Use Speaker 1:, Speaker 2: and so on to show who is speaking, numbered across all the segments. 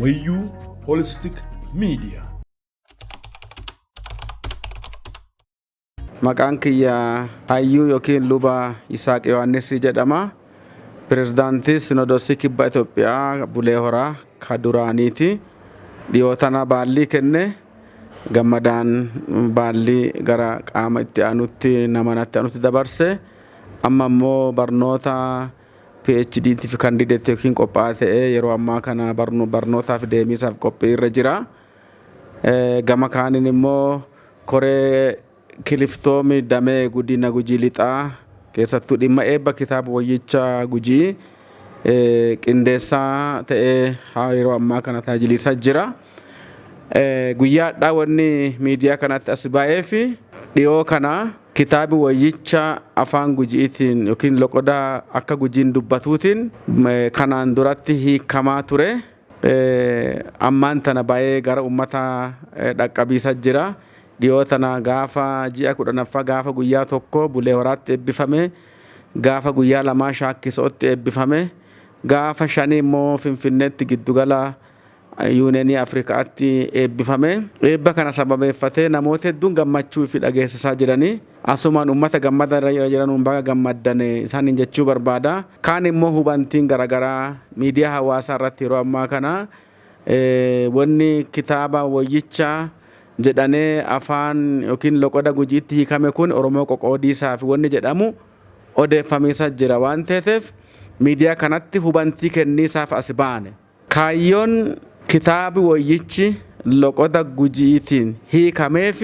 Speaker 1: Wayyuu Holistic Media.
Speaker 2: Maqaan kiyya Hayyuu yookiin Luba Yisaaq Yohaannis jedhama. Pirezidaantii Sinodosii Kibba Itoophiyaa Bulee Horaa ka duraaniiti. Dhiyoo tana baallii kenne gammadaan baallii gara qaama itti aanutti nama natti aanutti dabarse. Amma immoo barnoota PhD tiif kandideetti yookiin qophaa'aa ta'ee yeroo ammaa kana barnootaaf deemiisaaf qophii irra jira. Gama kaaniin immoo koree kiliftoomi damee guddina Gujii Lixaa keessattuu dhimma eebba kitaaba wayyicha Gujii qindeessaa ta'ee yeroo ammaa kana tajaajiliisaa jira. Guyyaadhaa wanni miidiyaa kanatti as ba'ee fi dhiyoo kana kitaabi wayyicha afaan Gujiitiin yookiin loqoda akka Gujiin dubbatuutiin kanaan duratti hiikamaa ture. Ammaan tana ba'ee gara uummata dhaqqabiisa jira. Dhiyoo tana gaafa ji'a 10ffaa gaafa guyyaa 1 Bulee Horaatti eebbifame. Gaafa guyyaa 2 Shaakkisootti eebbifame. Gaafa 5 immoo Finfinneetti giddugala Yuuneenii Afrikaatti eebbifame. Eebba kana sababeeffatee namoota hedduun gammachuu fi dhageessisaa jiranii. Asumaan uummata gammada irra jiranuun baga gammaddan isaaniin jechuu barbaada. Kaan immoo hubantiin garaagaraa miidiyaa hawaasaa irratti yeroo ammaa kana wanni kitaaba wayyicha jedhanee afaan yookiin loqoda Gujiitti hiikame kun Oromoo qoqoodiisaa fi wanni jedhamu odeeffamiisa jira waan ta'eef miidiyaa kanatti hubantii kenniisaaf as baane. Kaayyoon kitaabi woyyichi loqoda Gujiitiin hiikameef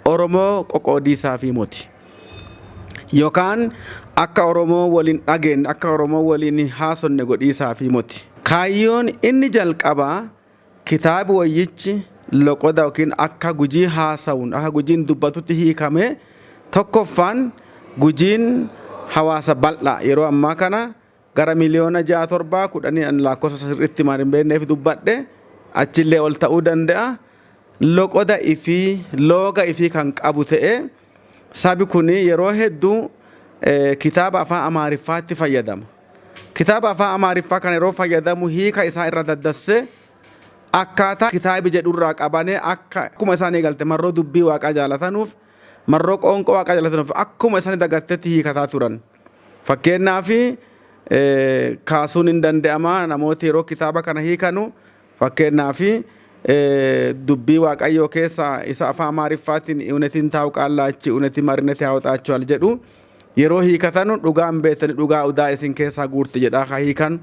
Speaker 2: Oromoo qoqoodiisaafii moti. Yookaan akka Oromoo waliin dhageenne, akka Oromoo waliin hin haasonne godhiisaafii moti. Kaayyoon inni jalqabaa kitaabi woyyichi loqoda yookiin akka Gujii haasawuun, akka Gujiin dubbatutti hiikame tokkoffaan Gujiin hawaasa bal'aa yeroo ammaa kana gara miliyoona 6 7 10 an lakkoofsa sirriitti maan hin beekneef dubbadhe achillee ol ta'uu danda'a. Loqoda ifii looga ifii kan qabu ta'e sabi kun yeroo hedduu kitaaba afaan Amaariffaatti fayyadama. Kitaaba afaan Amaariffaa kana yeroo fayyadamu hiika isaa irra daddassee akkaataa kitaabi jedhurraa qabanee akka akkuma isaan eegalte marroo dubbii waaqaa jaalatanuuf marroo qoonqoo waaqaa jaalatanuuf akkuma isaan dagattetti hiikataa turan. Fakkeenyaaf kaasuun hin danda'ama namooti yeroo kitaaba kana hiikanu fakkeenyaaf dubbii Waaqayyoo keessa isa afaan Amaariffaatiin iwnetiin taa'u qaallaachi iwnetii marineti haawxaachuwal jedhu yeroo hiikatanu dhugaan beektani dhugaa udaa isin keessaa guurti jedhaa ka hiikan.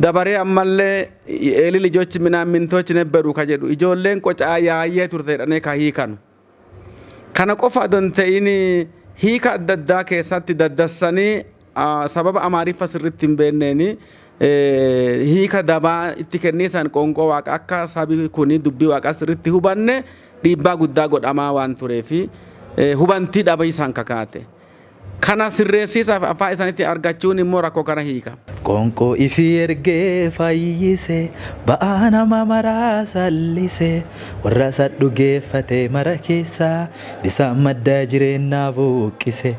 Speaker 2: Dabaree ammallee eelii lijochi minaan mintochi nebberu ka jedhu ijoolleen qocaa yaayyee turte jedhanii ka hiikanu. Kana qofa adoo hin ta'in hiika adda addaa keessatti daddassanii sababa Amaariffa sirriitti hin beekneen hiika dabaa itti kenniisan qoonqoo waaqa akka sabi kun dubbii waaqaa sirriitti hubanne dhiibbaa guddaa godhamaa waan tureef hubantii dhabiisaan kakaate. Kana sirreessiisaaf afaan isaaniitti argachuun immoo rakkoo kana hiika.
Speaker 3: Qoonqoo ifii ergee fayyise, ba'aa nama maraa sallise, worra isa dhugeeffate mara keessaa bisaan madda jireennaa buqqise.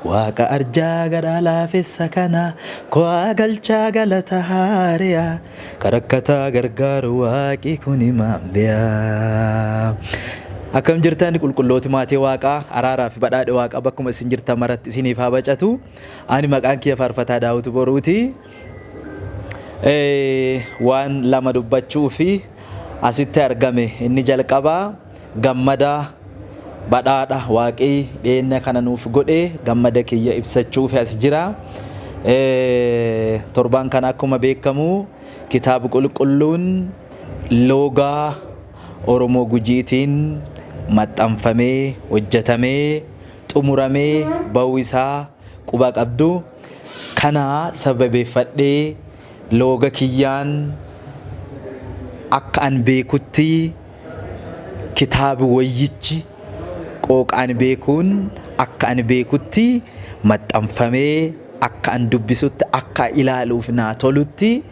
Speaker 3: Waaqa arjaa garaa laafessa kana, kowaa galchaa galata haareya, ka rakkataa gargaaru Waaqi kuni maan beya. Akkam jirtan qulqullooti maatii Waaqaa, araaraa fi badhaadhi Waaqaa bakkuma isin jirtan maratti isiniif haa bacatu. Ani maqaan kiyya Faarfataa Daawit Boruuti. Waan lama dubbachuu fi asitti argame. Inni jalqabaa gammada badhaadha Waaqii dhiyeenya kana nuuf godhe gammada kiyya ibsachuu fi as jira. Torbaan kana akkuma beekamu kitaaba qulqulluun loogaa Oromoo Gujiitiin maxxanfamee, hojjetamee, xumuramee ba'uu isaa quba qabdu. Kana sababeeffadhee looga kiyyaan akka an beekutti kitaabi woyyichi qooqa ani beekuun akka ani beekutti maxxanfamee akka an dubbisutti akka ilaaluuf naa tolutti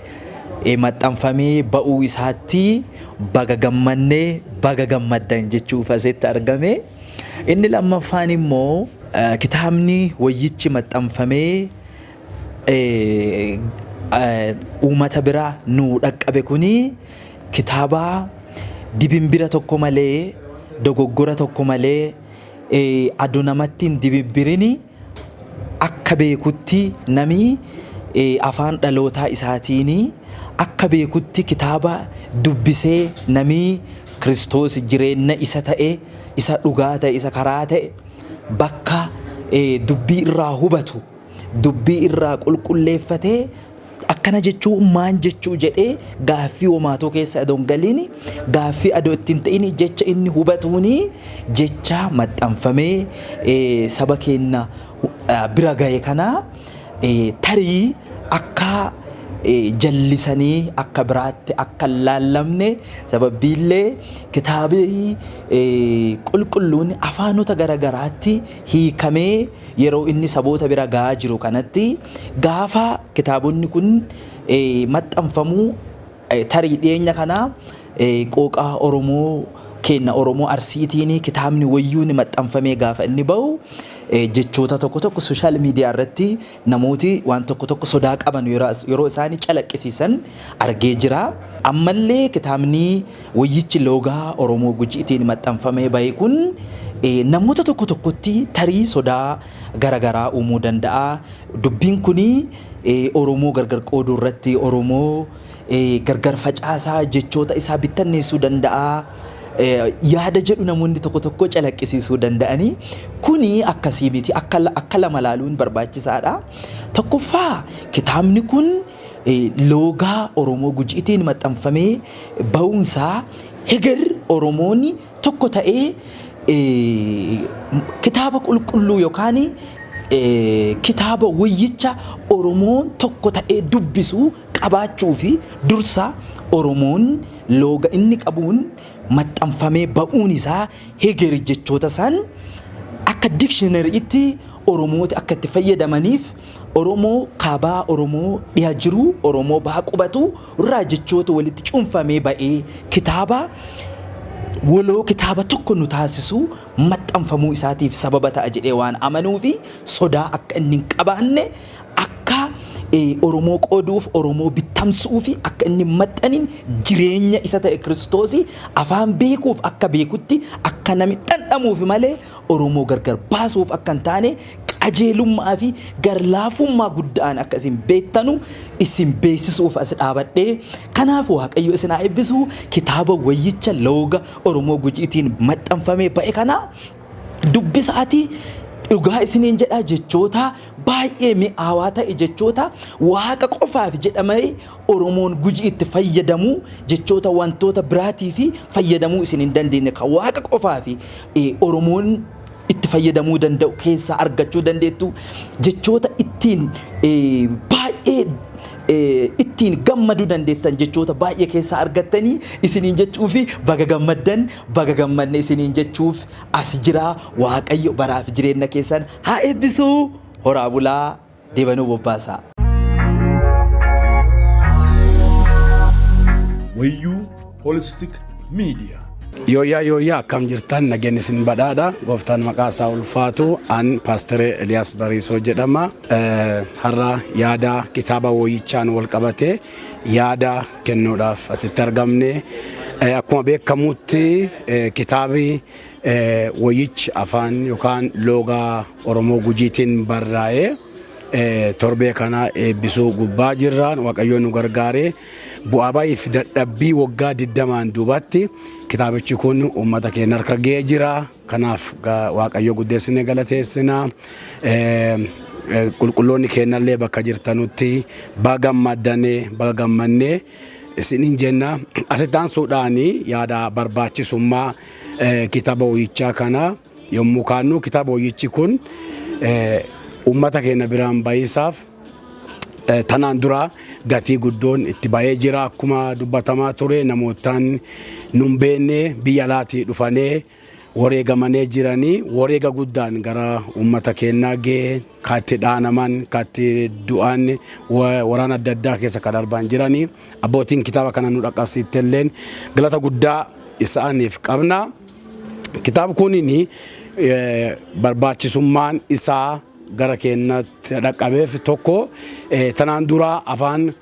Speaker 3: maxxanfamee ba'uu isaatti baga gammannee baga gammaddan jechuuf asitti argame. Inni lammaffaan immoo kitaabni woyyichi maxxanfamee uummata bira nu dhaqqabe kuni Kitaaba dibimbira tokko malee, dogoggora tokko malee, adoo namatti hin dibimbirini akka beekutti nami afaan dhalootaa isaatiin akka beekutti kitaaba dubbisee nami Kiristoos jireenya isa ta'e, isa dhugaa ta'e, isa karaa ta'e bakka dubbii irraa hubatu, dubbii irraa qulqulleeffatee akkana jechuu maan jechuu jedhee gaaffii homaatuu keessa adoo hin galiin, gaaffii adoo ittiin ta'in jecha inni hubatuuni jecha maxxanfamee saba keenya bira gahe kana tarii akka jallisanii akka biraatti akka hin laallamne, sababbiillee kitaabii qulqulluun afaanota garagaraatti hiikamee yeroo inni saboota bira gahaa jiru kanatti gaafa kitaabonni kun maxxanfamuu tarii dhiyeenya kana qooqa Oromoo keenya Oromoo Arsiitiin kitaabni wayyuun maxxanfamee gaafa inni bahu jechoota tokko tokko social media irratti namooti waan tokko tokko sodaa qaban yeroo isaanii calaqqisiisan argee jira. Ammallee kitaabni wayyichi loogaa Oromoo Gujiitiin maxxanfamee bahe kun namoota tokko tokkotti tarii sodaa garaagaraa uumuu danda'a. Dubbiin kuni Oromoo gargar qooduu irratti Oromoo gargar facaasaa jechoota isaa bittanneessuu danda'a. Yaada jedhu namoonni tokko tokko calaqqisiisuu danda'anii, kuni akkasii miti, akka lama laaluun barbaachisaadha. Tokkoffaa, kitaabni kun loogaa Oromoo Gujiitiin maxxanfamee bahuunsaa heger Oromoon tokko ta'ee kitaaba qulqulluu yookaan kitaaba wayyicha Oromoon tokko ta'ee dubbisu qabaachuu fi dursa Oromoon looga inni qabuun maxxanfamee ba'uun isaa heger jechoota san akka dictionary'itti Oromooti akka itti fayyadamaniif, Oromoo kaabaa, Oromoo dhiha jiru, Oromoo baha qubatu irraa jechoota walitti cuunfamee ba'ee kitaaba waloo, kitaaba tokko nu taasisu maxxanfamuu isaatiif sababa ta'a jedhee waan amanuu fi sodaa akka inni hin qabaanne, akka Oromoo qooduuf, Oromoo bittamsuu fi akka inni hin maxxanin, jireenya isa ta'e Kiristoosii afaan beekuuf akka beekutti akka nami dhandhamuuf malee Oromoo gargar baasuuf akka hin taane qajeelummaa fi garlaafummaa guddaan akka isin beektanu isin beeksisuuf as dhaabadhee. Kanaaf Waaqayyo isin haa eebbisu. Kitaaba wayyicha looga Oromoo Gujiitiin maxxanfamee ba'e kana dubbisaati. Dhugaa isiniin jedha, jechoota baay'ee mi'aawaa ta'e, jechoota Waaqa qofaaf jedhamee Oromoon Gujii itti fayyadamu, jechoota wantoota biraatii fi fayyadamuu isin hin dandeenye kan Waaqa qofaaf Oromoon itti fayyadamuu danda'u keessaa argachuu dandeettu, jechoota ittiin baay'ee ittiin gammaduu dandeettan, jechoota baay'ee keessaa argattanii isiniin jechuu fi baga gammaddan, baga gammadne isiniin jechuuf as jira. Waaqayyo baraaf jireenya keessan haa eebbisu. Horaa bulaa. Deebanuu Bobbaasaa.
Speaker 1: Wayyuu Holistic Media.
Speaker 2: Yooyyaa yooyyaa, akkam jirtan? Nageenyi isin badhaadha. Gooftaan maqaa isaa ulfaatu. An Paaster Eliyaas Bariisoo jedhama. Har'a yaada kitaaba woyyichaan wal qabate yaada kennuudhaaf asitti argamne. Akkuma beekamutti kitaabi woyyichi afaan yookaan loogaa Oromoo Gujiitiin barraa'ee torbee kana eebbisuu gubbaa jirra. Waaqayyoon nu gargaaree bu'aa baay'ee fi dadhabbii waggaa 20n duubatti kitaabichi kun uummata keenya harka ga'ee jira. Kanaaf Waaqayyo guddeessinee galateessina. Qulqulloonni keenyallee bakka jirtanutti baga gammaddanee, baga gammannee isiniin jenna. Asitti aansuudhaan yaada barbaachisummaa kitaaba woyyichaa kana yommuu kaannu, kitaaba woyyichi kun uummata keenya biraan bahiisaaf tanaan dura gatii guddoon itti ba'ee jira. Akkuma dubbatamaa ture, namootaan nun beekne biyya alaatii dhufanee wareegamanii jiranii, wareega guddaan gara uummata keenyaa ga'e, kaatti dhaanaman, kaatti du'an, waraana adda addaa keessa kan darbaan jiranii, abbootiin kitaaba kana nu dhaqqabsiifte illeen galata guddaa isaaniif qabna. Kitaabni kun barbaachisummaan isaa gara keenyatti dhaqqabeef tokko, tanaan dura afaan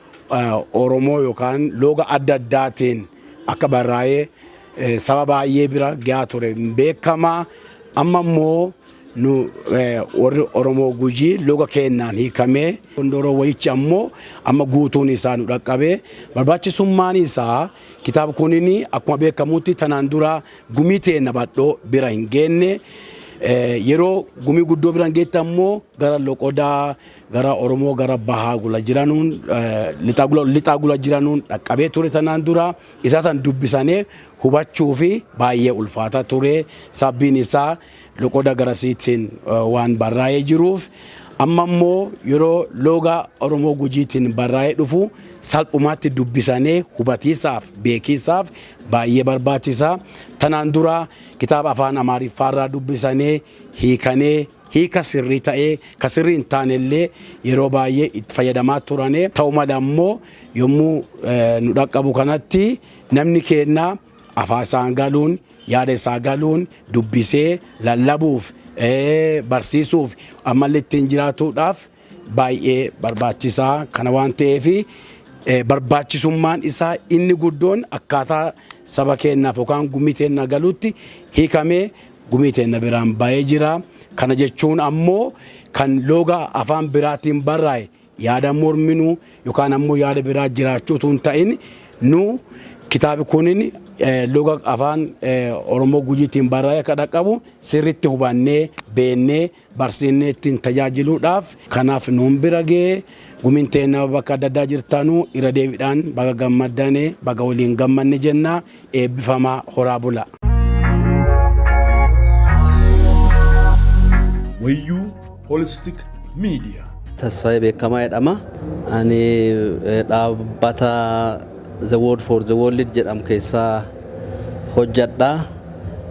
Speaker 2: Oromoo yookaan looga adda addaatiin
Speaker 4: akka barraa'ee saba baay'ee bira gahaa ture beekamaa. Amma immoo nu warri Oromoo Gujii loga keenyaan hiikamee, Gondoroo Wayichi ammoo amma guutuun isaa nu dhaqqabee. Barbaachisummaan isaa, kitaaba kunin akkuma beekamutti tanaan dura gumii teenna badhoo bira hin geenne. Yeroo gumii guddoo bira hin geette ammoo gara loqodaa gara Oromoo gara bahaa gula jiranuun, lixaa gula jiranuun dhaqqabee ture. Tanaan dura isaa san dubbisanii hubachuu fi baay'ee ulfaata ture, sabbiin isaa loqoda garasiitiin waan barraa'ee jiruuf. Amma immoo yeroo looga Oromoo Gujiitiin barraa'ee dhufu salphumaatti dubbisanii hubatiisaaf, beekiisaaf baay'ee barbaachisaa. Tanaan dura kitaaba afaan Amaariffaarraa dubbisanii hiikanii, hiika sirrii ta'ee ka sirrii hin taanellee yeroo baay'ee itti fayyadamaa turane. Ta'u malee ammoo yommuu nu dhaqqabu kanatti namni keenya afaan isaan galuun, yaada isaa galuun dubbisee lallabuuf, barsiisuuf, ammallee ittiin jiraatuudhaaf baay'ee barbaachisaa. Kana waan ta'eef, barbaachisummaan isaa inni guddoon akkaataa saba keenyaaf yookaan gumii teenya galuutti hiikamee gumii teenya biraan ba'ee jira. Kana jechuun ammoo kan looga afaan biraatiin barraa'e yaada morminuu yookaan ammoo yaada biraa jiraachuu utuu hin ta'in, nu kitaabi kunin looga afaan Oromoo Gujiitiin barraa'e akka dhaqqabu sirriitti hubannee, beennee, barsiisnee ittiin tajaajiluudhaaf kanaaf nuun bira ga'ee. Gumiin teenya bakka adda addaa jirtanuu irra deebiidhaan baga gammaddanee, baga waliin gammanne jenna. Eebbifamaa, horaa bula.
Speaker 1: Wayyuu Holistic Media.
Speaker 5: Tasfaayee Beekamaa jedhama. Ani dhaabbata The Word for the World jedhamu keessaa hojjedha.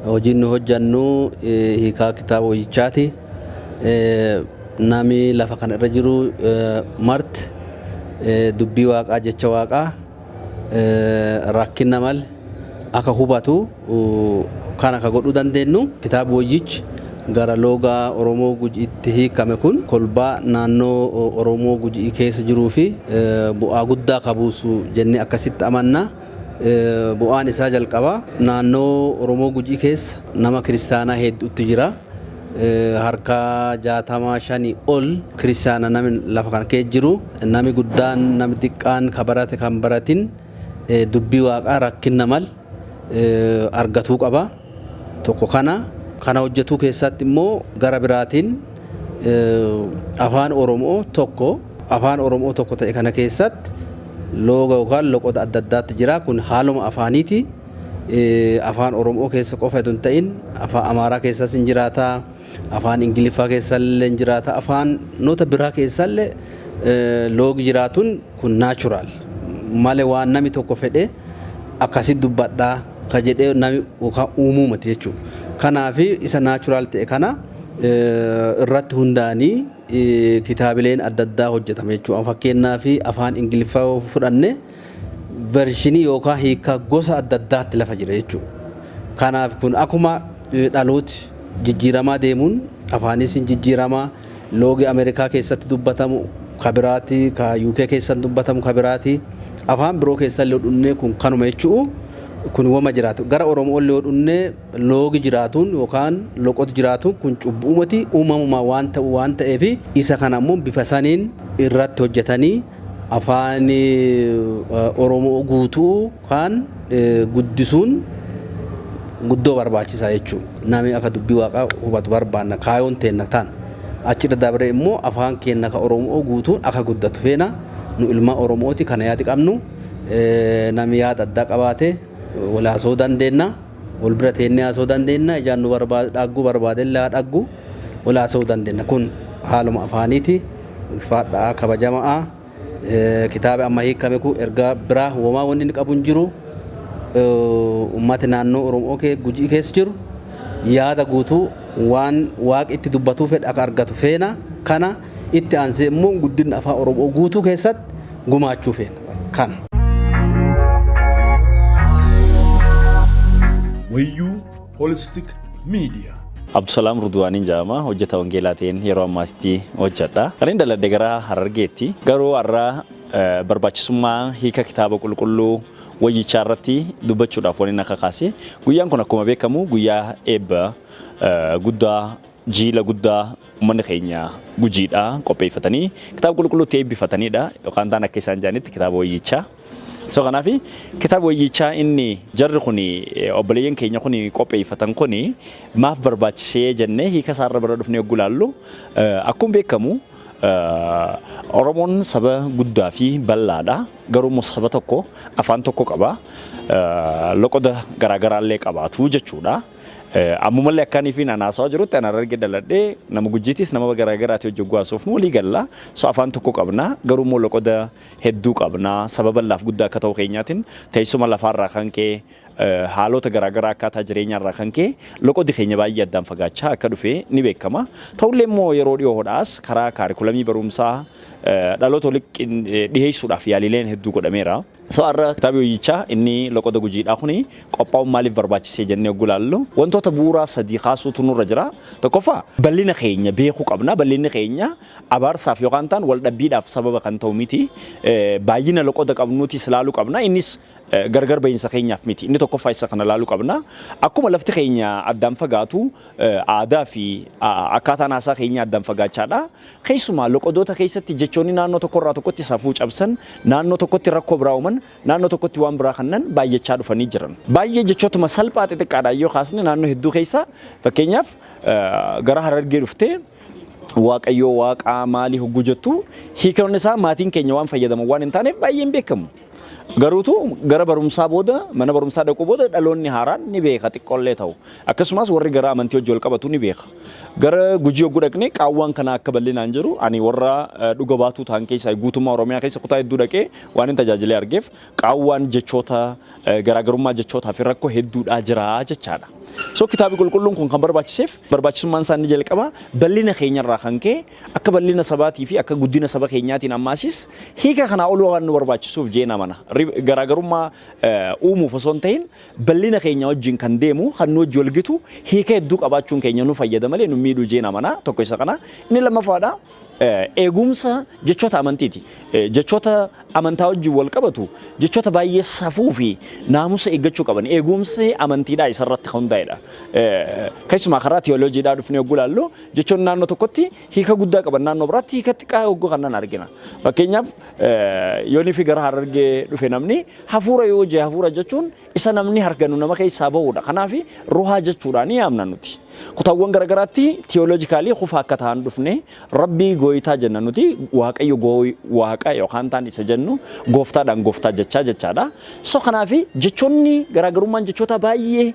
Speaker 5: Hojiin nu hojjennu hiikaa kitaaba wayyichaati. Nami lafa kana irra jiru marti dubbii Waaqaa, jecha Waaqaa rakkina malee akka hubatu kan akka godhuu dandeenyu, kitaaba wayyichi gara loogaa Oromoo Gujiitti hiikame kun kolbaa naannoo Oromoo Gujii keessa jiruu fi bu'aa guddaa qabuusu jennee akkasitti amanna. Bu'aan isaa jalqaba, naannoo Oromoo Gujii keessa nama kiristaanaa hedduutu jira. Harka 65 ol kiristaana nami lafa kana keessa jiru. Nami guddaan, nami xiqqaan, ka barate, kan baratin dubbii Waaqaa rakkina mal argatuu qaba. Tokko kana. Kana hojjetuu keessatti immoo gara biraatiin afaan Oromoo tokko, afaan Oromoo tokko ta'e kana keessatti looga yookaan loqoda adda addaatti jira. Kun haaluma afaaniiti. Afaan Oromoo keessa qofa otoo hin ta'in afaan Amaaraa keessas hin jiraata, afaan Ingiliffaa keessallee hin jiraata, afaanota biraa keessallee loogi jiraatuun kun natural malee waan nami tokko fedhe akkasitti dubbadhaa ka jedhee nami yookaan uumuu miti jechuudha. Kanaaf isa natural ta'e kana irratti hundaa'anii kitaabileen adda addaa hojjetame jechuudha. Fakkeenyaaf, afaan Ingiliffaa yoo fudhanne version yookaan hiikaa gosa adda addaatti lafa jira jechuudha. Kanaaf kun akkuma dhalooti jijjiiramaa deemuun afaanis hin jijjiiramaa. Loogi Ameerikaa keessatti dubbatamu ka biraati, ka UK keessatti dubbatamu ka biraati, afaan biroo keessallee dhunnee kun kanuma jechuu kun wama jiraatu. Gara Oromoo illee dhunnee loogi jiraatuun yookaan loqoti jiraatuun kun cubbuumati uumamumaa waan ta'u waan ta'eef, isa kana immoo bifa saniin irratti hojjetanii afaan Oromoo guutuu kan guddisuun guddoo barbaachisaa jechuudha. Namni akka dubbii Waaqaa hubatu barbaanna, kaayoon teenna ta'an. Achirra dabree immoo afaan keenya ka Oromoo guutuun akka guddatu feena. Nu ilmaan Oromooti, kana yaadi qabnu. Namni yaada addaa qabaate wal haasa'uu dandeenya. Wal bira teennee haasa'uu dandeenya. Ijaan nu dhagguu barbaadellee haa dhaggu. Wal haasa'uu dandeenya. Kun haaluma afaaniiti. Ulfaadhaa, kabajamaa. Kitaaba amma hiikame kun ergaa biraa homaa wanni inni qabu hin jiru. Uummati naannoo Oromoo Gujii keessa jiru yaada guutuu waan Waaqi itti dubbatuu fedhe akka argatu feena. Kana itti aansee immoo guddina afaan Oromoo guutuu keessatti gumaachuu feena. Kana.
Speaker 1: Wayyuu Holistic Media.
Speaker 6: Abdusalaam Rudwaaniin jedhama. Hojjetaa wangeelaa ta'een yeroo ammaatti hojjedha. Kan inni daladhe gara Harargeetti. Garuu har'a barbaachisummaa hiika kitaaba qulqulluu Wayyichaa irratti dubbachuudhaaf waliin akka kaase, guyyaan kun akkuma beekamu guyyaa eebba guddaa, jiila guddaa uummanni keenya Gujiidha qopheeffatanii kitaaba qulqulluutti eebbifatanidha, yookaan ta'an akka isaan jedhanitti kitaaba wayyichaa. So kanaaf kitaaba wayyichaa inni jarri kun, obboleeyyan keenya kun qopheeffatan kun maaf barbaachisee jennee hiika isaarra bira dhufnee yogguu ilaallu, akkuma beekamu Oromoon saba guddaa fi bal'aadha. Garuu immoo saba tokko, afaan tokko qaba. Loqoda garaagaraallee qabaatu jechuudha. Ammumallee akkaanii fi naan haasawaa jirutti ana Harargee dhaladhee, nama Gujiitis nama garaagaraati hojii hogguu haasofnu walii galla. So afaan tokko qabna, garuu immoo loqoda hedduu qabna. Saba bal'aaf guddaa akka ta'u keenyaatiin teessuma lafaarraa kan ka'e, haalota garaagaraa akkaataa jireenyaarraa kan ka'e loqodi keenya baay'ee addaan fagaachaa akka dhufe ni beekama. Ta'ullee immoo yeroo dhiyoodhaas karaa kaarikulamii barumsaa dhaloota walitti dhiheessuudhaaf yaalileen hedduu godhameera. So har'a kitaabni wayyichaa inni loqoda Gujiidhaa kuni qophaa'uun maaliif barbaachisee jennee yogguu ilaallu, wantoota bu'uuraa sadii kaasuutu nurra jira. Tokkoffaa, bal'ina keenya beekuu qabna. Bal'inni keenya abaarsaaf yookaan ta'an wal dhabbiidhaaf sababa kan ta'u miti. Baay'ina loqoda qabnuutis ilaaluu qabna. Innis gargar bahiinsa keenyaaf miti. Inni tokkoffaa isa kana ilaaluu qabna. Akkuma lafti keenya addaan fagaatu, aadaa fi akkaataan haasaa keenya addaan fagaachaadha. Keessumaa loqodoota keessatti jechoonni naannoo tokkorraa tokkotti safuu cabsan, naannoo tokkotti rakkoo biraa uuman, naannoo tokkotti waan biraa kannan baay'achaa dhufanii jiran. Baay'ee jechootuma salphaa xixiqqaadhaan yoo kaasne, naannoo hedduu keessa, fakkeenyaaf gara Harargee dhuftee Waaqayyoo, Waaqaa, maalii hogguu jettu, hiikonni isaa maatiin keenya waan fayyadaman waan hin taaneef baay'ee hin beekamu. Garuutu gara barumsaa booda, mana barumsaa dhaquu booda dhaloonni haaraan ni beeka xiqqoollee ta'u. Akkasumas warri gara amantii hojii wal qabatu ni beeka. Gara Gujii hogguu dhaqnee qaawwaan kana akka bal'inaan jiru, ani warra dhuga baatuu ta'an keessaa guutummaa Oromiyaa keessa kutaa hedduu dhaqee waan hin tajaajilee argeef, qaawwaan jechoota, garaagarummaa jechootaa fi rakkoo hedduudhaa jira jechaadha. So kitaabni qulqulluun kun kan barbaachiseef, barbaachisummaan isaa inni jalqaba bal'ina keenyarraa kan ka'e, akka bal'ina sabaatii fi akka guddina saba keenyaatiin ammaasis hiika kanaa ol waan nu barbaachisuuf jeen amana. Garaagarummaa uumuuf osoo hin ta'in, bal'ina keenya wajjin kan deemu, kan nu wajji walgitu hiika hedduu qabaachuun keenya nu fayyada malee nu miidhuu jeen amana. Tokko isa kana. Inni lammaffaadha, eegumsa jechoota amantiiti. Jechoota amantaa wajjin wal qabatu, jechoota baay'ee safuu fi naamusa eeggachuu qaban, eegumsi amantiidhaa isarratti kan hundaa'edha. Keessumaa karaa tiyooloojiidhaa dhufnee yogguu ilaallu, jechoonni naannoo tokkotti hiika guddaa qaban naannoo biraatti hiika xiqqaa yogguu kannan argina. Fakkeenyaaf yoonii fi gara Harargee dhufe namni hafuura yoo jee, hafuura jechuun isa namni harganu nama keessaa bahudha. Kanaaf ruhaa jechuudhaan yaamna nuti. Kutaawwan garagaraatti theologically kufa akka ta'an dhufne, Rabbii gooyitaa jenna nuti, Waaqayyo, Waaqa yookaan ta'an isa jennu gooftaadhaan gooftaa jechaa jechaadha. So kanaaf jechoonni, garaagarummaan jechoota baay'ee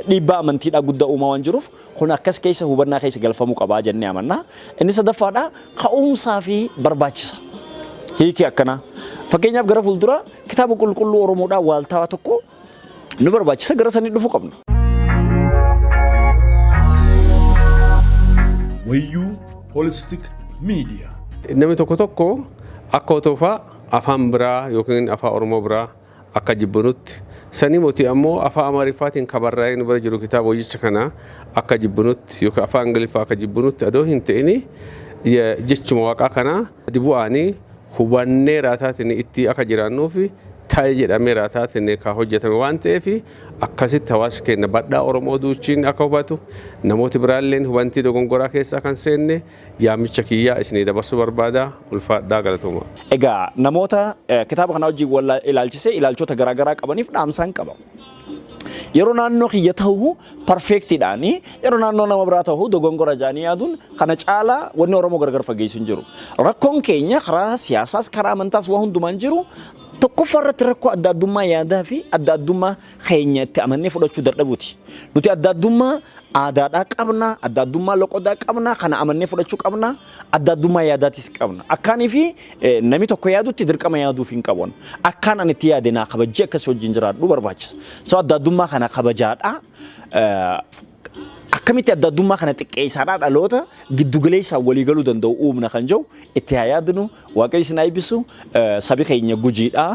Speaker 6: dhiibbaa amantiidhaa guddaa uumaa waan jiruuf, kun akkas keessa hubannaa keessa galfamuu qabaa jennee amanna. Inni sadaffaadha, ka'umsaa fi barbaachisa. Hiiki akkanaa. Fakkeenyaaf gara fuuldura kitaaba qulqulluu Oromoodhaa waaltaawaa tokko nu barbaachisa, gara sanii dhufuu qabna.
Speaker 1: Wayyuu Holistic Media.
Speaker 7: Namni tokko tokko akka otoo afaan biraa yookiin afaan Oromoo biraa akka jibbinutti, sanii mootii ammoo afaan Amaariffaatiin kabarraa'ee nu bira jiru kitaaba wayyicha kana akka jibbinutti yookiin afaan Ingiliffaa akka jibbinutti adoo hin ta'ini, jechuma Waaqaa kana bu'aanii hubannee raataatiin itti akka jiraannuuf ta'e jedhamee raataatiin kan hojjetame waan ta'eef, akkasitti hawaasi keenya badhaa Oromoo duuchiin akka hubatu, namooti biraalleen hubantii dogongoraa keessaa kan seenne yaamicha kiyyaa isinii dabarsuu barbaada. Ulfaadhaa, galatooma.
Speaker 6: Egaa namoota kitaaba kana wajjin wal ilaalchisee ilaalchota garaagaraa qabaniif dhaamsaan qaba. Yeroo naannoo kiyya ta'u perfectiidhaani, yeroo naannoo nama biraa ta'u dogongora jaanii yaaduun kana caalaa wanni Oromoo gargar fageessu hin jiru. Rakkoon keenya karaa siyaasaas, karaa amantaas, waa hundumaan jiru, tokkoffaa irratti rakkoo adda addummaa yaadaa fi adda addummaa keenya itti amannee fudhachuu dadhabuuti. Nuti adda addummaa aadaadhaa qabna, adda addummaa loqodaa qabna, kana amannee fudhachuu qabna, adda addummaa yaadaatis qabna. Akkaanii fi namni tokko yaadutti dirqama yaaduuf hin qabu. Akkaan ani itti yaade naa kabajjee akkas wajjin jiraadhu barbaachisa. So adda addummaa kana kabajaadha. Akkamitti adda addummaa kana xiqqeessaadhaa dhaloota giddugaleessaan walii galuu danda'u uumna kan jiru itti haa yaadnu. Waaqayyo isin haa eebbisu. Sabi keenya Gujiidha.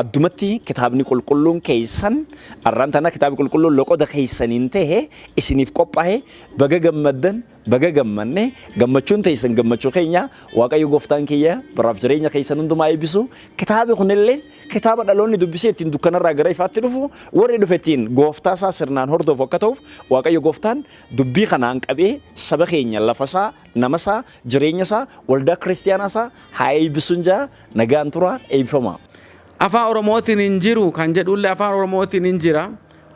Speaker 6: Addumatti kitaabni qulqulluun keessan arraan tana kitaabni qulqulluun loqoda keessaniin ta'e isiniif qophaa'e, baga gammaddan. Baga gammanne, gammachuun teessan gammachuu keenya. Waaqayyo gooftaan kiyya baraaf jireenya keessan hundumaa eebbisu. Kitaabi kunillee kitaaba dhaloonni dubbisee ittiin dukkanarraa gara ifaatti dhufu, warri dhufe ittiin gooftaa isaa sirnaan hordofu akka ta'uuf, Waaqayyo gooftaan dubbii kanaan qabee saba keenya, lafasaa, namasaa, jireenya isaa, waldaa kiristiyaanaa isaa haa eebbisuun jaa. Nagaan tura, eebbifama.
Speaker 2: Afaan Oromootiin hin jiru kan jedhullee, Afaan Oromootiin hin jira.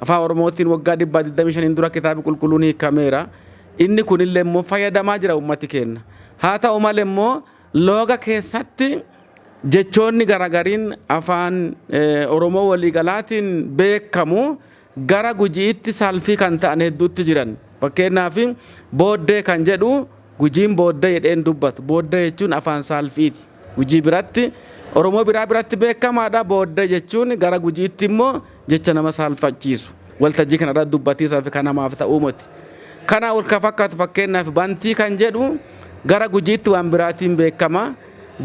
Speaker 2: Afaan Oromootiin waggaa 125 dura Kitaabi Qulqulluun hiikameera. Inni kunillee immoo fayyadamaa jira uummati keenya. Haa ta'u malee immoo looga keessatti jechoonni garagariin afaan Oromoo waliigalaatiin beekamu gara Gujiitti salfii kan ta'an hedduutti jiran. Fakkeenyaaf, booddee kan jedhu Gujiin booddee jedheen dubbatu. Booddee jechuun afaan saalfiiti. Gujii biratti, Oromoo biraa biratti beekamaadha. Booddee jechuun gara Gujiitti immoo jecha nama saalfachiisu. Waltajjii kanarratti dubbatiisaa fi kan namaaf ta'uu miti. Kana ol ka fakkaatu, fakkeenyaaf, bantii kan jedhu gara Gujiitti waan biraatiin beekama.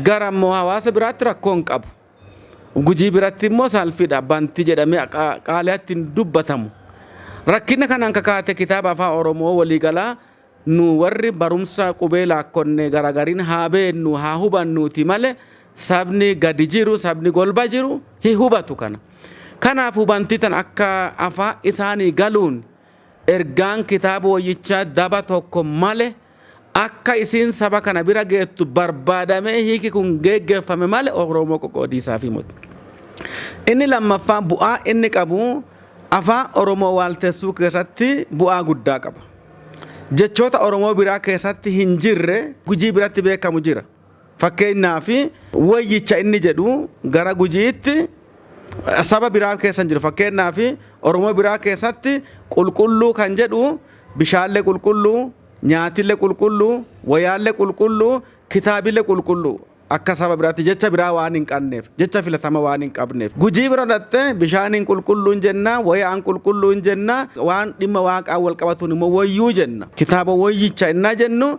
Speaker 2: Gara immoo hawaasa biraatti rakkoo hin qabu. Gujii biratti immoo saalfiidha. Bantii jedhamee qaaliyaatti hin dubbatamu. Rakkina kanaan kakaate kitaaba Afaan Oromoo waliigalaa nu warri barumsa qubee laakkonne garagariin haa beennu, haa hubannuuti malee, sabni gadi jiru, sabni golba jiru hin hubatu kana. Kanaaf hubantii tan akka afaan isaanii galuun ergaan kitaaba wayyichaa daba tokko malee akka isiin saba kana bira geettu barbaadamee hiiki kun geggeeffame malee Oromoo qoqqoodiisaa fi miti. Inni lammaffaan, bu'aa inni qabu, afaan Oromoo waaltessuu keessatti bu'aa guddaa qaba. Jechoota Oromoo biraa keessatti hin jirre Gujii biratti beekamu jira. Fakkeenyaaf, wayyicha inni jedhu gara Gujiitti saba biraa keessa hin jiru. Fakkeenyaaf, Oromoo biraa keessatti qulqulluu kan jedhu bishaallee qulqulluu, nyaatillee qulqulluu, wayaallee qulqulluu, kitaabilee qulqulluu. Akka saba biraatti jecha biraa waan hin qabneef, jecha filatama waan hin qabneef. Gujii bira dhatte bishaaniin qulqulluu hin jenna, wayaan qulqulluu hin jenna, waan dhimma waaqaa wal qabatuun immoo wayyuu jenna. Kitaaba wayyicha innaa jennu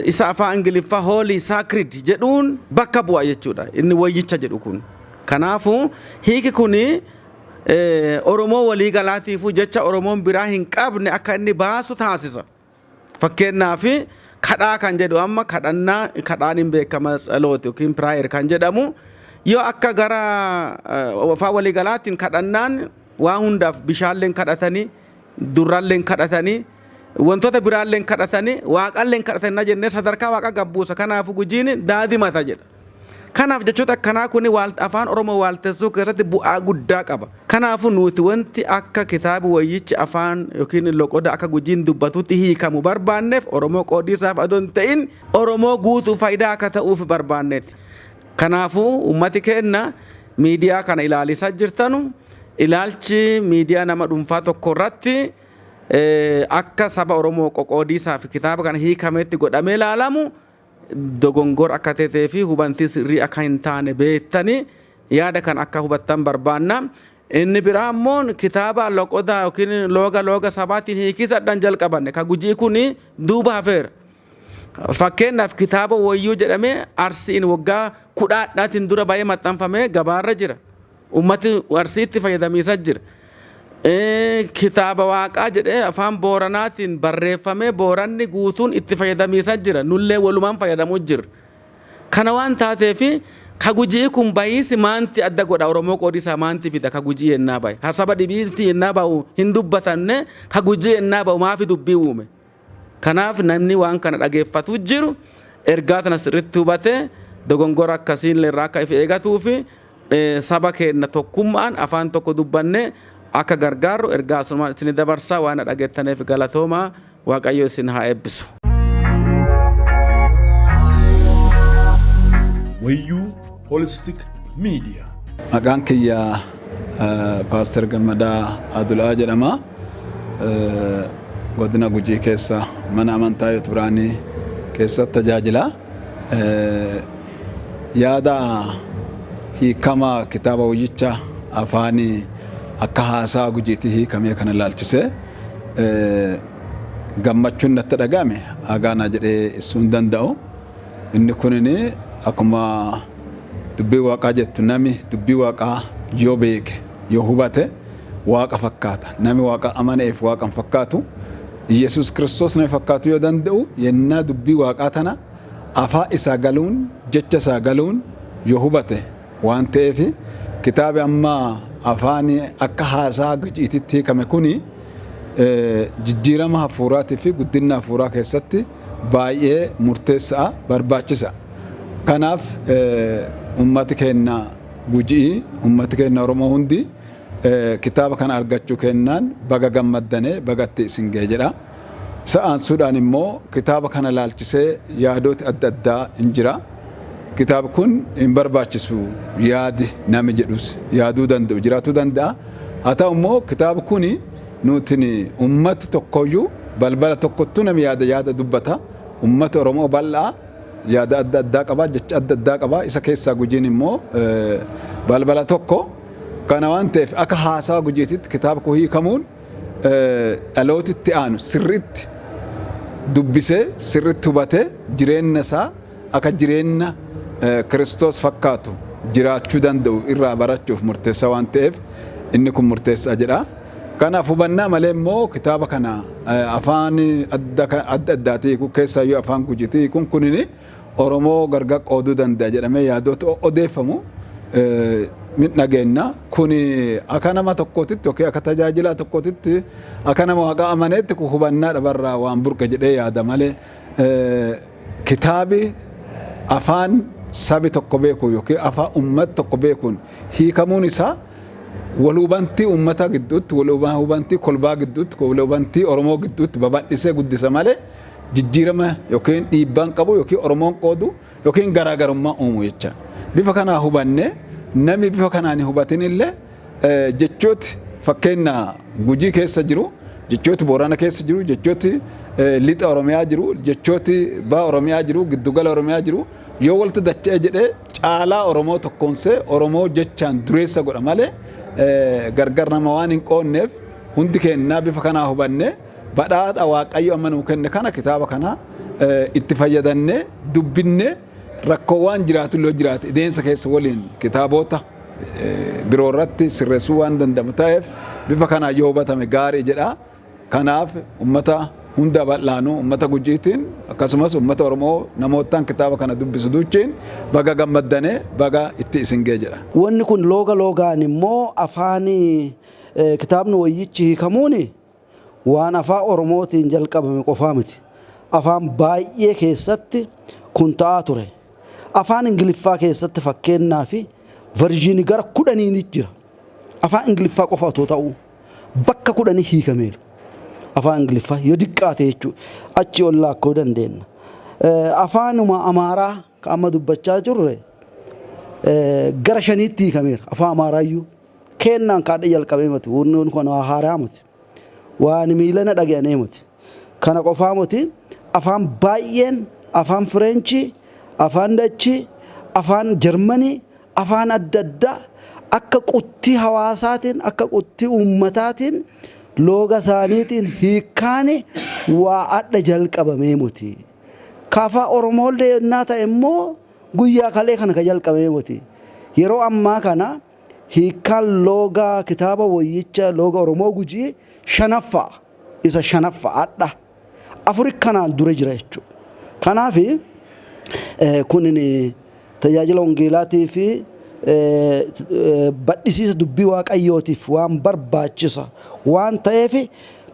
Speaker 2: isa afaan Ingiliffaa holy, sacred jedhuun bakka bu'a jechuudha. Inni wayyicha jedhu kun. Kanaafuu hiiki kuni Oromoo walii galaatiifuu jecha Oromoon biraa hin qabne akka inni baasu taasisa. Fakkeenyaaf, kadhaa kan jedhu, amma kadhannaa, kadhaan hin beekama, tsalooti yookiin prayer kan jedhamu, yoo akka gara afaan waliigalaatiin kadhannaan waan hundaaf bishaalleen kadhatanii, durralleen kadhatanii, wantoota biraalleen kadhatanii, waaqalleen kadhatanii jennee sadarkaa waaqa gabbuusa. Kanaafuu Gujiin daadimata jedha. Kanaaf jechoota akkanaa kun afaan Oromoo waaltessuu keessatti bu'aa guddaa qaba. Kanaafuu nuti wanti akka kitaabi wayyichi afaan yookiin loqoda akka Gujiin dubbatutti hiikamu barbaanneef Oromoo qoodiisaaf adoo hin ta'in Oromoo guutuu faayidaa akka ta'uuf barbaanneeti. Kanaafuu uummati keenya miidiyaa kana ilaalisaa jirtanu, ilaalchi miidiyaa nama dhuunfaa tokko irratti akka saba Oromoo qoqoodiisaaf kitaaba kana hiikametti godhamee ilaalamu dogongora akka ta'ee fi hubantii sirrii akka hin taane beektanii yaada kan akka hubattan barbaanna. Inni biraa immoo kitaaba loqoda yookiin looga sabaatiin hiikisadhaan jalqabanne ka Gujii kun duuba hafeera. Fakkeenyaaf, kitaaba wayyuu jedhamee Arsiin waggaa 10dhaatiin dura baay'ee maxxanfamee gabaarra jira. Uummati Arsiitti fayyadamiisa jira. Kitaaba waaqaa jedhee afaan Booranaatiin barreeffamee Booranni guutuun itti fayyadamiisa jira. Nullee walumaan fayyadamuu jira. Kana waan taateef ka Gujii kun bahiisi maanti adda godha? Oromoo qoodisaa maanti fida ka Gujii yennaa bahe? Ka saba dhibiitti yennaa bahu hin dubbatanne, ka Gujii yennaa bahu maafi dubbii uume? Kanaaf namni waan kana dhageeffatu jiru ergaa tana sirriitti hubate dogongora akkasiin irraa akka if eegatuu fi saba keenya tokkummaan afaan tokko dubbanne akka gargaarru ergaa asumaan isin dabarsaa. Waan dhageettaniif galatoomaa, Waaqayyo isin haa eebbisu.
Speaker 1: Wayyuu Holistic Media.
Speaker 8: Maqaan kiyya Paaster Gammadaa Adulaa jedhama. Godina Gujii keessa mana amantaa Yoot Biraanii keessatti tajaajila. Yaada hiikama kitaaba wayyicha afaanii akka haasaa Gujiitti hiikamee kana ilaalchisee gammachuun natti dhaga'ame hagaanaa jedhee ibsuu hin danda'u. Inni kunin akkuma dubbii waaqaa jettu, nami dubbii waaqaa yoo beeke, yoo hubate, waaqa fakkaata. Nami waaqa amaneef waaqa hin fakkaatu. Iyyasuus Kiristoos nama fakkaatu yoo danda'u yennaa dubbii waaqaa tana afaa isaa galuun jecha isaa galuun yoo hubate waan ta'eef, kitaabi amma afaan akka haasaa Gujiititti hiikame kuni jijjiirama hafuuraatii fi guddina hafuuraa keessatti baay'ee murteessaa barbaachisa. Kanaaf ummati keenya Gujii, ummati keenya Oromoo hundi kitaaba kana argachuu kennaan baga gammaddanee bagatti isin ga'e jedha. Isa aansuudhaan immoo kitaaba kana laalchisee yaadooti adda addaa hin jira. Kitaabni kun hin barbaachisu yaadi nami jedhus yaaduu danda'u jiraatuu danda'a. Haa ta'u immoo kitaabni kun nuti ummati tokkoyyuu balbala tokkottuu nami yaada yaada dubbata. Ummata Oromoo bal'aa yaada adda addaa qaba, jecha adda addaa qaba. Isa keessaa Gujiin immoo balbala tokko. Kana waan ta'eef akka haasawa Gujiititti kitaaba kun hiikamuun dhalootitti aanu sirriitti dubbisee, sirriitti hubatee, jireenya isaa akka jireenya Kiristoos fakkaatu jiraachuu danda'u irraa barachuuf murteessaa waan ta'eef inni kun murteessaa jedha. Kanaaf hubannaa malee immoo kitaaba kana afaan adda addaatii hiikuu, keessaayyuu afaan Gujiitii hiikuun kunini Oromoo gargar qooduu danda'a jedhamee yaadota odeeffamu min dhageenna. Kun akka nama tokkootitti yookiin akka tajaajilaa tokkootitti, akka nama Waaqa amaneetti, kun hubannaa dhabarraa waan burqe jedhee yaada malee, kitaabi afaan sabi tokko beeku yookiin afaan uummata tokko beekuun hiikamuun isaa wal hubantii uummata gidduutti, wal hubantii kolbaa gidduutti, wal hubantii Oromoo gidduutti babal'isee guddisa malee jijjiirama yookiin dhiibbaan qabu yookiin Oromoon qoodu yookiin garaagarummaa uumu jecha. Bifa kanaa hubanne, namni bifa kanaan hin hubatin illee, jechooti fakkeenya Gujii keessa jiru, jechooti Boorana keessa jiru, jechooti lixa Oromiyaa jiru, jechooti baha Oromiyaa jiru, giddugala Oromiyaa jiru yoo walitti dacha'e jedhee caalaa Oromoo tokkoonsee Oromoo jechaan dureessa godha malee gargar nama waan hin qoonneef, hundi keenyaa bifa kanaa hubanne, badhaadha Waaqayyo amma nuu kenne kana, kitaaba kana itti fayyadannee dubbinne, rakkoo waan jiraatu illee jiraate ideensa keessa waliin kitaabota biroo irratti sirreessuu waan danda'amu ta'eef, bifa kanaan yoo hubatame gaarii jedha. Kanaaf ummata hunda bal'aanuu, ummata Gujiitiin akkasumas ummata Oromoo namootaan kitaaba kana dubbisu duuchiin baga gammaddanee baga itti isin ga'e jedha.
Speaker 9: Wanni kun looga loogaan immoo afaan kitaabni wayyichi hiikamuun waan afaan Oromootiin jalqabame qofaa miti. Afaan baay'ee keessatti kun ta'aa ture. Afaan Ingiliffaa keessatti fakkeenyaa fi version gara 10 jira. Afaan Ingiliffaa qofa otoo ta'uu bakka 10 hiikameera. Afaan Ingiliffaa yoo diqqaate jechuudha. Achi ol laakkoo dandeenya. Afaanuma Amaaraa kan amma dubbachaa jirre gara shaniitti hiikameera. Afaan Amaaraayyuu kennaan kaadha jalqabee miti. Wanni kun waa haaraa miti. Waan miilana dhaga'anii miti. Kana qofaa miti, afaan baay'een, afaan Fireenchii, afaan Dachii, afaan Jarmanii, afaan adda addaa akka quttii hawaasaatiin, akka quttii uummataatiin looga isaaniitiin hiikkaani waa adda jalqabamee miti. Kaafaa Oromooillee yennaa ta'e immoo guyyaa kalee kana ka jalqabamee miti. Yeroo ammaa kana hiikkaan loogaa kitaaba wayyicha looga Oromoo Gujii shanaffaa, isa shanaffaa adha. Afuri kanaan dura jira jechuudha. Kanaaf kunin tajaajila wangeelaatii fi badhisiisa dubbii Waaqayyootiif waan barbaachisa waan ta'eef,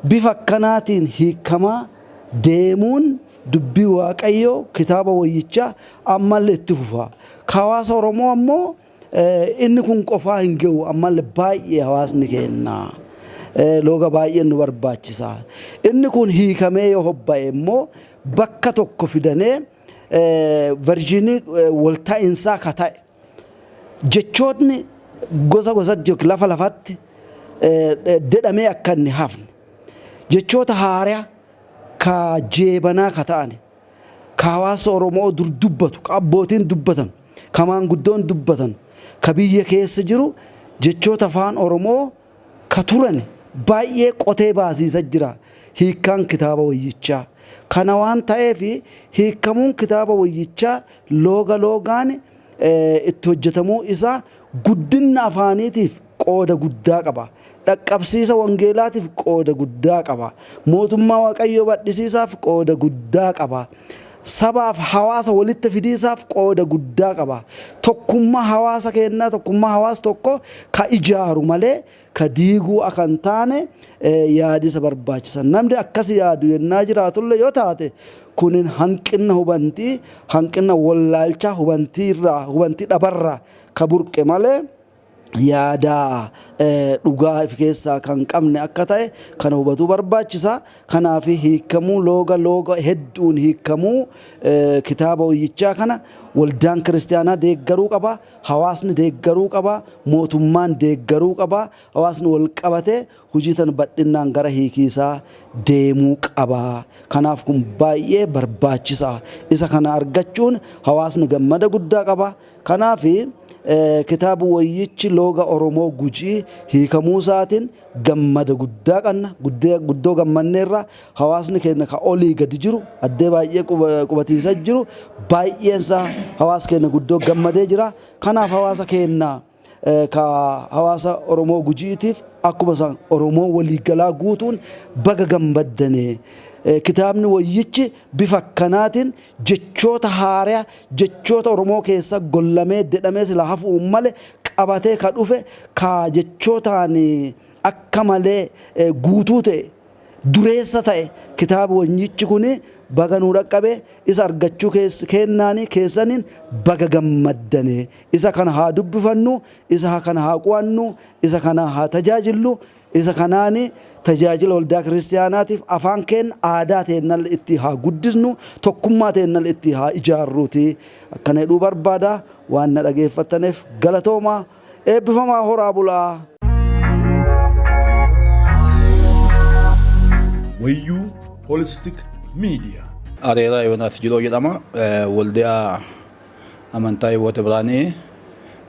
Speaker 9: bifa akkanaatiin hiikamaa deemuun dubbii Waaqayyoo kitaaba wayyichaa ammallee itti fufa. Hawaasa Oromoo ammoo inni kun qofaa hin ga'u, ammallee baay'ee hawaasni keenya. Looga baay'een nu barbaachisa. Inni kun hiikamee yoo hobba'e immoo bakka tokko fidanee version walta'iinsaa ka ta'e, jechootni gosa gosatti yookiin lafa lafatti dedhamee akka inni hafne, jechoota haaraa ka jeebanaa ka ta'an, ka hawaasa Oromoo dur dubbatu, ka abbootiin dubbatan, ka maanguddoon dubbatan, ka biyya keessa jiru, jechoota afaan Oromoo ka turan baay'ee qotee baasiisa jira hiikkaan kitaaba wayyichaa. Kana waan ta'eef hiikkamuun kitaaba wayyichaa looga loogaan itti hojjetamuu isaa guddina afaaniitiif qooda guddaa qaba. Dhaqqabsiisa wangeelaatiif qooda guddaa qaba. Mootummaa Waaqayyoo badhisiisaaf qooda guddaa qaba. Sabaaf hawaasa walitti fidiisaaf qooda guddaa qaba. Tokkummaa hawaasa keenyaa, tokkummaa hawaasa tokko ka ijaaru malee ka diiguu akka hin taane yaadisa barbaachisa. Namni akkas yaadu yennaa jiraatullee yoo taate, kunin hanqina hubantii, hanqina wallaalchaa, hubantiirraa, hubantii dhabarraa ka burqe malee yaada dhugaa of keessaa kan qabne akka ta'e kana hubatuu barbaachisa. Kanaaf hiikamuu looga hedduun hiikamuu kitaaba wayyichaa kana waldaan kiristaanaa deeggaruu qaba. Hawaasni deeggaruu qaba. Mootummaan deeggaruu qaba. Hawaasni wal qabatee hojii tan bal'inaan gara hiikiisaa deemuu qaba. Kanaaf kun baay'ee barbaachisaa. Isa kana argachuun hawaasni gammada guddaa qaba. Kanaaf kitaaba wayyichi looga Oromoo Gujii hiikamuu isaatiin gammada guddaa qabna. Guddoo gammanneerra. Hawaasni keenya ka olii gadi jiru, addee baay'ee qubatiisa jiru, baay'een isaa hawaasa keenya guddoo gammadee jira. Kanaaf hawaasa keenya ka hawaasa Oromoo Gujiitiif, akkuma isaan Oromoo waliigalaa guutuun baga gammaddane. Kitaabni wayyichi bifa akkanaatiin jechoota haaraa, jechoota Oromoo keessa gollamee dedhamee sila hafuu malee qabatee ka dhufe, ka jechootaan akka malee guutuu ta'e, dureessa ta'e, kitaaba wayyichi kun baga nuu dhaqqabe. Isa argachuu kennaanii keessaniin baga gammaddane. Isa kana haa dubbifannu, isa kana haa qo'annu, isa kana haa tajaajillu. Isa kanaani tajaajila waldaa kiristaanaatiif afaan keenya, aadaa teennal itti haa guddisnu, tokkummaa teennal itti haa ijaarruuti akkana jedhuu barbaada. Waan na dhageeffattaniif galatoomaa, eebbifamaa, horaa bulaa.
Speaker 1: Wayyuu Holistic Media.
Speaker 8: Areeraa Yoonaas Jiloo jedhama. Waldaa amantaa Hiwoota Biraanii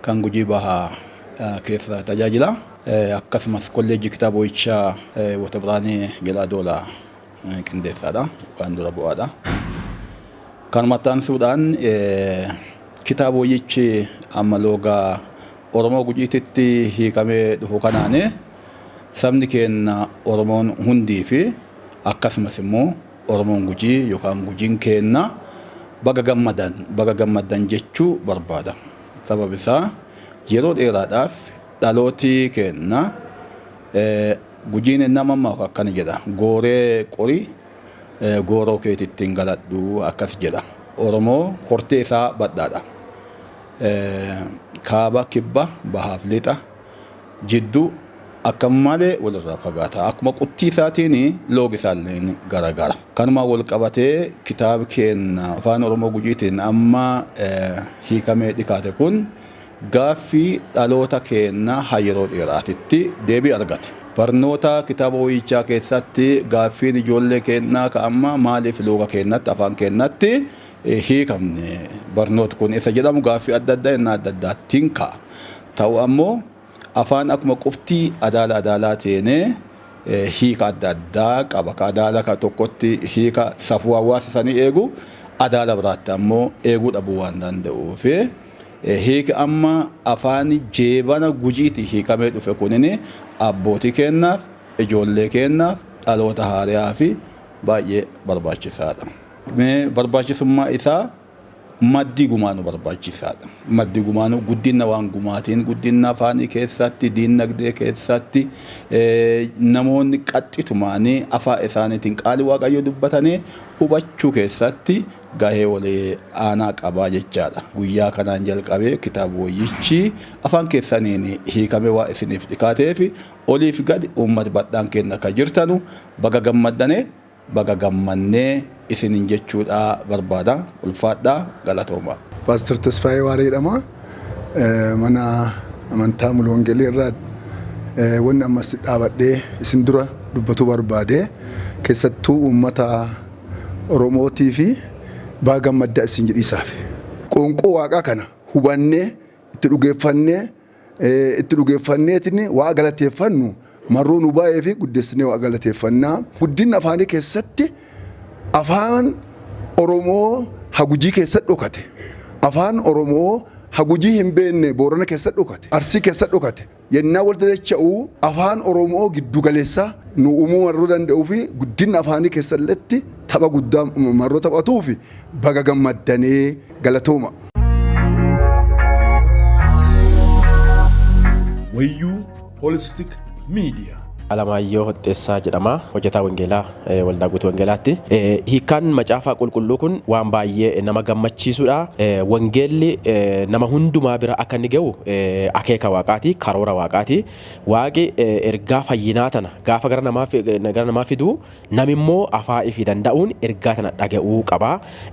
Speaker 8: kan Gujii Bahaa keessa tajaajila. Akkasumas kolleejjii kitaaba wayyichaa Hiwoota Biraanii Gelaa Doolaa qindeessaadha. Yookaan dura bu'aadha. Kanuma aansuudhaan, kitaaba wayyichi amma loogaa Oromoo Gujiititti hiikamee dhufu kanaani sabni keenya Oromoon hundii fi akkasumas immoo Oromoon Gujii yookaan Gujiin keenya baga gammadan, baga gammadan jechuu barbaada. Sabab isaa yeroo dheeraadhaaf dhalooti keenya, Gujiin nama akkana jedha, "Gooree qorii gooroo keetitti hin galadhu," akkas jedha. Oromoo hortee isaa badhaadha. Kaaba, kibba, bahaaf lixa jidduu akka malee walirraa fagaata. Akkuma quttii isaatiin loogi isaallee garagara. Kanuma wal qabatee kitaaba keenya afaan Oromoo Gujiitiin amma hiikamee dhikaate kun gaaffii dhaloota keenya yeroo dheeraatitti deebii argate. Barnoota kitaaba wayyichaa keessatti gaaffiin ijoollee keenyaa ka amma maaliif looga keenyatti, afaan keenyatti hiikamne barnoota kun isa jedhamu, gaaffii adda addaa innaa adda addaattiin ka'a. Ta'u ammoo afaan akkuma qoftii adaala adaalaa teenee hiika adda addaa qaba. Ka adaala ka tokkotti hiika safuu hawaasa sanii eegu, adaala biraatti ammoo eeguu dhabuu waan danda'uuf, hiiki amma afaan jeebana Gujiiti hiikamee dhufe kunin abbootii keenyaaf, ijoollee keenyaaf, dhaloota haariyaa fi baay'ee barbaachisaadha. Barbaachisummaa isaa maddii gumaanuu barbaachisaadha. Maddi gumaanuu guddina waan gumaatiin, guddina afaanii keessatti, diinagdee keessatti, namoonni qaxxitumaanii afaan isaaniitiin qaalii Waaqayyoo dubbatanii hubachuu keessatti gahee walii aanaa qabaa jechaadha. Guyyaa kanaan jalqabee kitaaba wayyichi afaan keessaniin hiikamee waa isiniif dhikaateef, oliif gadi uummata badhaan keenya akka jirtanu baga gammaddanee, baga gammannee isinin jechuudha barbaada. Ulfaadhaa, galatoomaa.
Speaker 10: Paastor Tasfaayee Waaree jedhama. Mana amantaa Mulu Wangeelii irraa wanni ammas dhaabadhee isin dura dubbatu barbaade, keessattuu uummata Oromootii fi baga gammaddaa isin jedhiisaaf. Qoonqoo Waaqaa kana hubannee itti dhugeeffanneetiin Waaqa galateeffannu, marroo nu baay'ee fi guddessinee Waaqa galateeffannaa. Guddinni afaanii keessatti afaan Oromoo hagujii keessatti dhokate. Afaan Oromoo Hagujii hin beekne Boorana keessa dhokate, Arsii keessa dhokate. Yennaa wal dacha'uu afaan Oromoo giddu galeessaa nu uumuu marroo danda'uu fi guddina afaanii keessalletti tapha guddaa marroo taphatuu fi baga gammaddanii, galatooma.
Speaker 1: Wayyuu Holistic Media.
Speaker 11: Alamaayyoo Hoxxeessaa jedhama. Hojjetaa Wangeelaa Waldaa Guutuu Wangeelaatti. Hiikkaan Macaafa Qulqulluu kun waan baay'ee nama gammachiisudha. Wangeelli nama hundumaa bira akka inni ga'u akeeka Waaqaati, karoora Waaqaati. Waaqi ergaa fayyinaa tana gaafa gara namaa fidu, nami immoo afaa ifii danda'uun ergaa tana dhaga'uu qaba.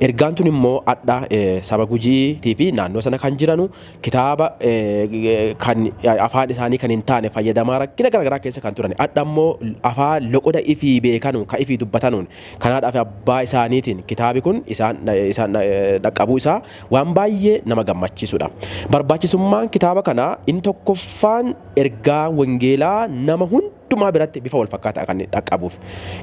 Speaker 11: Ergaan tun immoo adha saba Gujiitii fi naannoo sana kan jiranu kitaaba kan afaan isaanii kan hin taane fayyadamaa rakkina garaagaraa keessa kan turan. Adha immoo afaan loqoda ifii beekanu kan ifii dubbatanuun kanaadhaaf abbaa isaaniitiin kitaabi kun isaan dhaqqabuu isaa waan baay'ee nama gammachiisudha. Barbaachisummaan kitaaba kanaa inni tokkoffaan ergaa wangeelaa nama hundumaa biratti bifa wal fakkaataa kan dhaqqabuuf.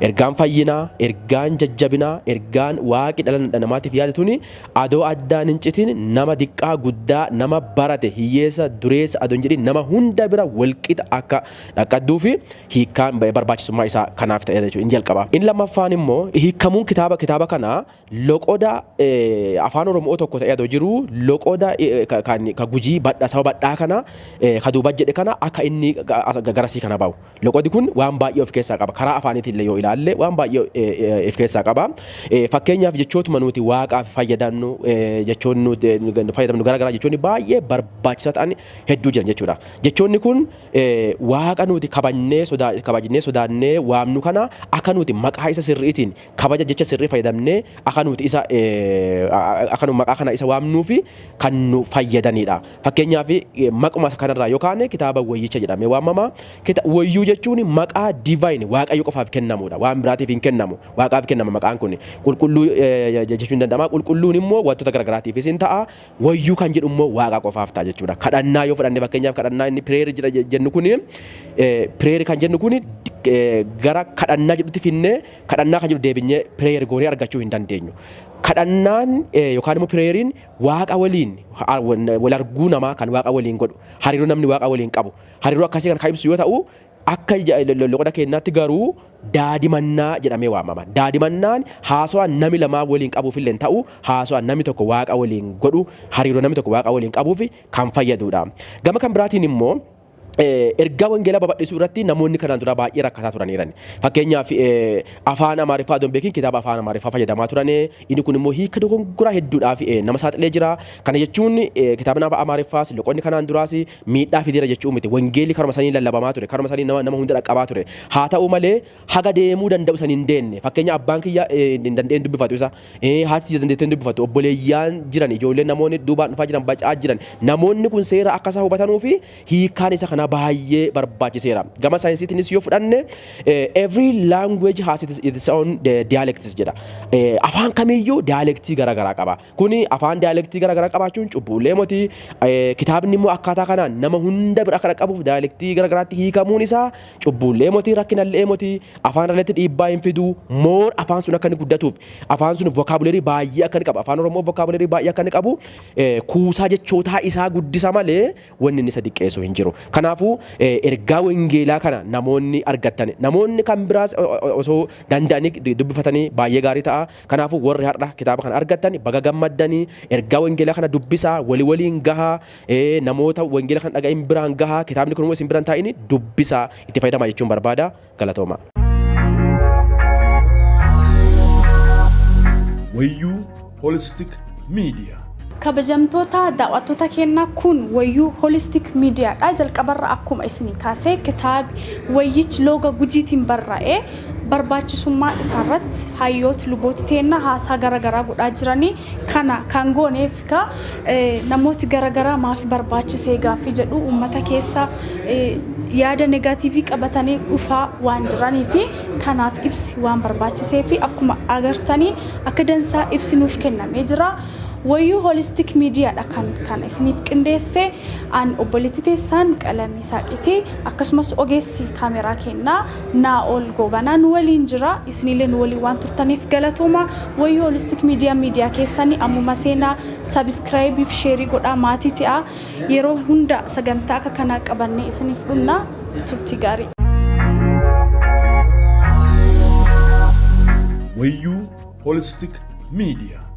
Speaker 11: Ergaan fayyinaa, ergaan jajjabinaa, ergaan Waaqi dhala namaatiif yaade tuni adoo addaan hin citin nama diqqaa guddaa, nama barate hiyyeessa, dureessa adoo hin jedhin nama hunda bira walqixa akka dhaqqadduu fi hiikkaan barbaachisummaa isaa kanaaf ta'e jechuudha. Inni jalqaba. Inni lammaffaan immoo hiikkamuun kitaaba kanaa loqoda afaan Oromoo tokko ta'ee adoo jiru loqoda kan Gujii badha saba badhaa kana ka duuba jedhe kana akka inni garasii kana bahu. Loqodi kun waan baay'ee of keessaa qaba. Karaa afaaniitiin illee yoo ilaalle waan baay'ee of keessaa qaba. Fakkeenyaaf, jechootuma nuti Waaqaaf fayyadamnu, jechoonni nuti fayyadamnu garaagaraa, jechoonni baay'ee barbaachisaa ta'an hedduu jiran jechuudha. Jechoonni kun Waaqa nuti kabajnee sodaannee waamnu kana akka nuti maqaa isa sirriitiin kabaja jecha sirrii fayyadamnee akka nu maqaa kana isa waamnuu fi kan nu fayyadanidha. Fakkeenyaaf, maquma kanarraa yookaan kitaaba Wayyicha jedhamee waamama. Wayyuu jechuun maqaa divine Waaqayyo qofaaf kennamudha. Waan biraatiif hin kennamu. Waaqaaf kennama maqaan kun. Qulqulluu jechuun danda'ama. Qulqulluun immoo wantoota garaagaraatiifis hin ta'a. Wayyuu kan jedhu immoo Waaqa qofaaf ta'a jechuudha. Kadhannaa yoo fudhanne, fakkeenyaaf, kadhannaa inni prayer jennu kuni, prayer kan jennu kuni gara kadhannaa jedhutti finnee kadhannaa kan jedhu deebinyee prayer goonee argachuu hin dandeenyu. Kadhannaan yookaan immoo prayeriin Waaqa waliin wal arguu namaa kan Waaqa waliin godhu, hariiroo namni Waaqa waliin qabu, hariiroo akkasii kan ibsu yoo ta'u, akka loqoda keenyaatti garuu daadimannaa jedhamee waamama. Daadimannaan haasawaa nami lamaa waliin qabuuf illee ta'u, haasawaa namni tokko Waaqa waliin godhu, hariiroo namni tokko Waaqa waliin qabuuf kan fayyadudha. Gama kan biraatiin immoo ergaa wangeelaa babal'isuu irratti namoonni kanaan dura baay'ee rakkataa turaniiran. Fakkeenyaaf, afaan Amaariffaa osoo hin beekin kitaaba afaan Amaariffaa fayyadamaa turan. Inni kun immoo hiika dogongoraa hedduudhaaf nama saaxilee jira. Kana jechuun kitaabni afaan Amaariffaas loqonni kanaan duraas miidhaa fideera jechuu miti. Wangeelli karuma sanii lallabamaa ture. Karuma sanii nama hunda dhaqqabaa ture. Haa ta'u malee, haga deemuu danda'u san hin deenne. Fakkeenya, abbaan kiyya hin danda'een dubbifatu isa. Haati tiyya dandeettee hin dubbifatu. Obboleeyyaan jiran, ijoolleen, namoonni duubaan dhufaa jiran bacaa jiran. Namoonni kun seera akka isaa hubatanuu fi hiikkaan isa kanaa baay'ee barbaachiseera. Gama saayinsiitiinis yoo fudhanne, "Every language has its own dialects" jedha. Afaan kamiyyuu dialectii garaagaraa qaba. Kuni afaan dialectii garaagaraa qabaachuun cubbuullee moti. Kitaabni immoo akkaataa kanaan nama hunda bira akka dhaqqabuuf dialectii garaagaraatti hiikamuun isaa cubbuullee moti, rakkinallee moti, afaan irratti dhiibbaa hin fidu. More afaan sun akka inni guddatuuf, afaan sun vocabulary baay'ee akka inni qabu, afaan Oromoo vocabulary baay'ee akka inni qabu, kuusaa jechootaa isaa guddisa malee wanni inni isa xiqqeessu hin jiru. Kanaafuu ergaa wangeelaa kana namoonni argattan, namoonni kan biraas osoo danda'anii dubbifatanii baay'ee gaarii ta'a. Kanaafuu warri har'a kitaaba kana argattan baga gammaddanii, ergaa wangeelaa kana dubbisaa, walii waliin gahaa, namoota wangeela kana dhaga'in biraan gahaa, kitaabni kun immoo isin biraan taa'ini dubbisaa, itti fayyadamaa jechuun barbaada. Galatooma.
Speaker 1: Wayyuu Holistic Media.
Speaker 12: Kabajamtoota daawwattoota keenyaa, kun Wayyuu Holistic Mediadha. Jalqabarra akkuma isinii kaasee, kitaabi Wayyichi looga Gujiitiin barraa'ee barbaachisummaa isaarratti hayyooti lubooti teenna haasaa garaagaraa godhaa jiranii. Kana kan gooneef kaa namooti garaagaraa maaf barbaachisee gaaffii jedhu uummata keessa yaada negative qabatanii dhufaa waan jiranii fi kanaaf ibsi waan barbaachisee fi akkuma agartanii akka dansaa ibsi nuuf kennamee jira. Wayyuu Holistik Miidiyaadha kan kan isiniif qindeesse an obboleettii teessaan Qalamii Saaqiti, akkasumas ogeessi kaameraa kennaa Naa'ol Goobanaa nu waliin jira. Isinillee nu waliin waan turtaniif galatooma. Wayyuu Holistik Miidiyaa miidiyaa keessanii ammuma seenaa subscribe fi share godhaa maatii ta'a. Yeroo hunda sagantaa akka kanaa qabannee isiniif dhumna. Turtii gaarii.
Speaker 1: Wayyuu Holistic Media.